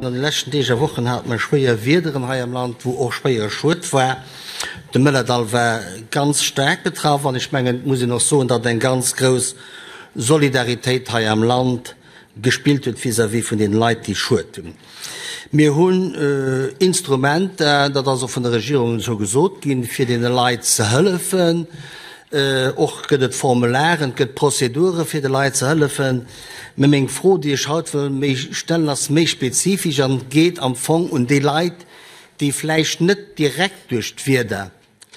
An de leschten Deeg a Wochen hate mer schwéier Wiederen hei am Land, wou och schwéiere Schued war. De Mëllerdall war ganz staark betraff an ech mengen, et muss een och soen, datt eng ganz grouss Solidaritéit hei am Land gespillt huet vis-à-vis vun deene Leit, déi Schued hunn. Mir hunn Instrumenter, dat ass och vun der Regierung esou gesot ginn, fir deene Leit ze hëllefen. Och gëtt et Formularen, et gëtt Prozedure fir de Leit ze hëllefen. Mä meng Fro, déi ech haut wëll méi stellen, ass méi spezifesch an geet am Fong un déi Leit, déi vläicht net direkt duerch d'Wieder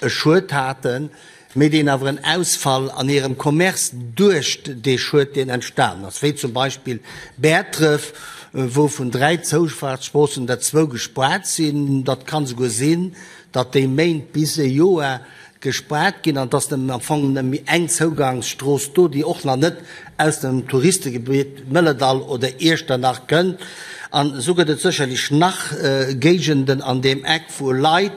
e Schued haten, mee deen awer en Ausfall an hirem Commerce duerch dee Schued, deen entstanen ass, wéi zum Beispill Bäertref, wou vun 3 Zoufaartsstroossen der zwou gespaart sinn. Dat kann esouguer sinn, datt déi Méint bis e Joer gespaart ginn an et ass nëmmen am Fong nëmme méi eng Zougangsstrooss do, déi och nach net aus dem Touristegebitt Mëllerdall oder Iechternach kënnt. An esou gëtt et sécherlech nach Géigenden an deem Eck, wou Leit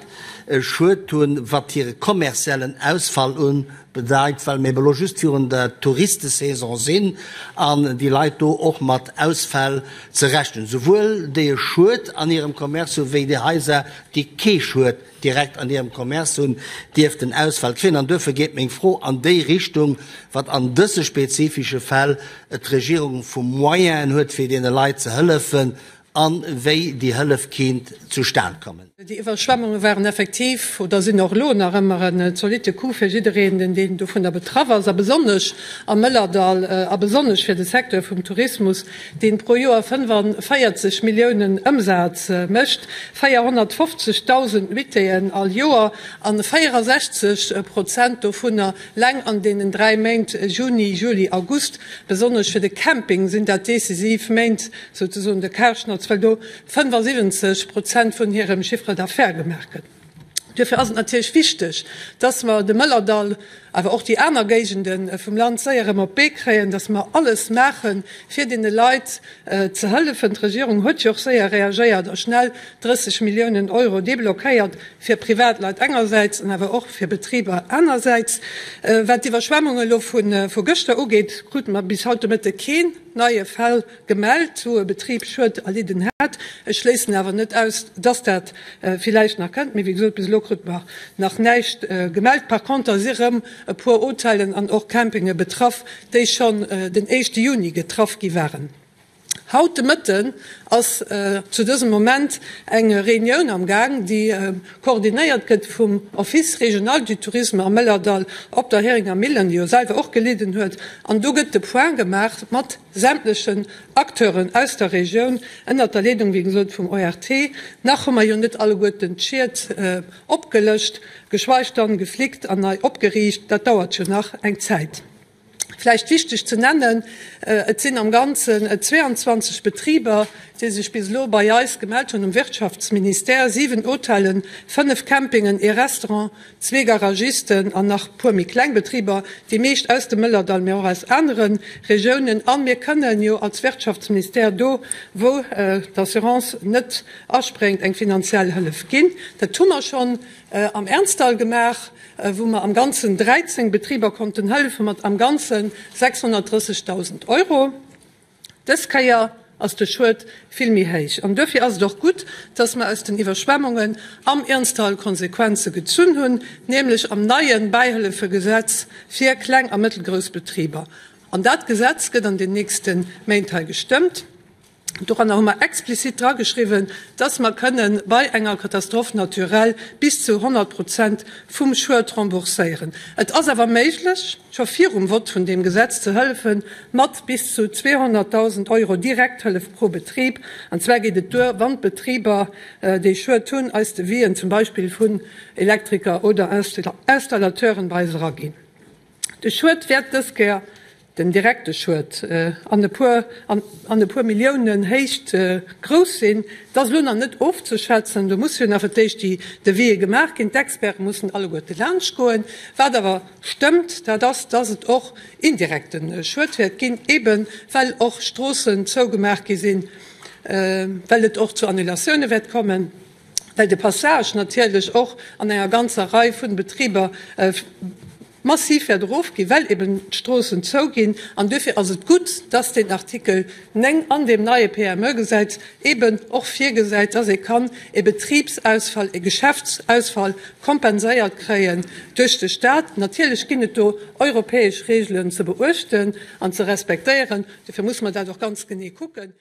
e Schued hunn, wat hire kommerziellen Ausfall ubedeit, well mir ebe lo just virun der Touristesaison sinn an déi Leit do och mat Ausfäll ze rechnen hunn, souwuel déi e Schued an hirem Commerce hunn, wéi déi Haiser, déi kee Schued direkt an hirem Commerce hunn, dierften Ausfäll kréien. An duerfir geet meng Fro an déi Richtung, wat an dëse spezifische Fäll d'Regierung vu Moyenen huet, fir deene Leit ze hëllefen, a wéi déi Hëllef kéint zustan kommen. Déi Iwwerschwemmunge waren effektiv oder sinn och elo nach ëmmer en zolitte Coup fir jiddereen, deen dovunner betraff ass, a besonnesch am Mëllerdall a besonnesch fir de Secteur vum Tourismus, deen pro Joer 45 Milliounen Ëmsaz mécht, 450.000 Nuitéeën all Joer a 64 Prozent dovunner leng an deenen 3 Méint Juni, Juli, August. Besonnesch fir de Camping sinn dat decisiv Méint, souzesoen de Karschnatz, well do 75 Prozent vun hirem Chiffre d'affaires gemaach gëtt. Duerfir ass et natierlech wichteg, dass mer de Mëllerdall, awer och déi aner Géigende vum Land séier erëm op d'Bee kréien, dass mer alles maachen, fir deene Leit ze hëllefen. D'Regierung huet jo och séier reagéiert a schnell 30 Milliounen Euro deblockéiert fir Privatleit engersäits an awer och fir Betriber anersäits. Wat d'Iwwerschwemmunge elo vu gëschter ugeet, krute mer bis haut de Mëtte keen neie Fall gemellt, wou e Betrib Schued erlidden hätt. Ech schléissen awer net aus, dass dat villäicht nach kënnt, mee wéi gesot, bis elo krute mer nach näischt gemellt. Par conter si rëm e puer Hotellen an och Campinge betraff, déi schonn den éischte Juni getraff gi waren. Haut de Mëtten ass zu dësem Moment eng Reunioun am Gaang, déi koordinéiert gëtt vum Office régional du tourisme am Mëllerdall op der Heringer Millen, déi jo selwer och gelidden huet. An do gëtt de Point gemaach mat sämtlechen Acteuren aus der Regioun, ënnert der Leedung, wéi gesot, vum ORT. Nach hu mer jo net alleguerten d'Schied opgelëscht, geschweig dann geflickt an nei opgeriicht. Dat dauert jo nach eng Zäit. Vläicht wichteg ze nennen, Et sinn am Ganzen 22 Betriber, déi sech bis elo bei eis gemellt hunn um Wirtschaftsministère, 7 Hotellen, 5 Campingen, ee Restaurant, zwee Garagisten an nach e puer méi kleng Betriber, déi meescht aus dem Mëllerdall, mee och aus anere Regiounen. A mir kënnen jo als Wirtschaftsministère do, wou d'Assurance net aspréngt, eng finanziell Hëllef ginn. Dat hu mer schonn am Ernzdall gemaach, wou mer am Ganzen 13 Betriber konnten hëllefe mat am Ganze 630.000 Euro. Dës Kéier ass de Schued vill méi héich. An duerfir ass et och gutt, dass mer aus den Iwwerschwemmungen am Ernzdall Konsequenze gezunn hunn, nämlech am neie Bäihëllefegesetz fir kleng a mëttelgrouss Betriber. An dat Gesetz gëtt an den nächste Méint hei gestëmmt. Doranner hu mer explizit drageschriwwen, dass mer kënnen bei enger Catastrophe naturelle bis zu 100 Prozent vum Schued rembourséieren. Et ass awer méiglech, scho virum Vott vun deem Gesetz ze hëllefen, mat bis zu 200.000 Euro Direkthëllef pro Betrib. An zwar geet et duer, wann d'Betriber, déi Schued hunn, eis Devisen, zum Beispill vun Elektriker oder Installateuren, bei eis eraginn. De Schued wäert dës Kéier, den direkte Schued, an e puer, an e puer Milliounen Héicht grouss sinn. Dat ass elo nach net ofzeschätzen. Do musse jo nach fir d'éischt déi Devisë gemaach ginn. D'Experte mussen alleguerte laanscht goen. Wat awer stëmmt, dat ass, dass et och indirekte Schued wäert ginn, eeben well och Stroossen zougemaach gi sinn, well et och zu Annulatioune wäert kommen. well de Passage natierlech och an enger ganzer Rei vun Betriber. massiv wäert erofginn, well eben d'Stroossen zouginn. An duerfir ass et gutt, dass deen Artikel 9 an deem neie PME-Gesetz eben och virgesäit, dass ee kann e Betribsausfall, e Geschäftsausfall kompenséiert kréien duerch de Stat. Natierlech ginn et do europäesch Regelen ze beuechten an ze respektéieren. Dofir musse mer dat och ganz genee kucken.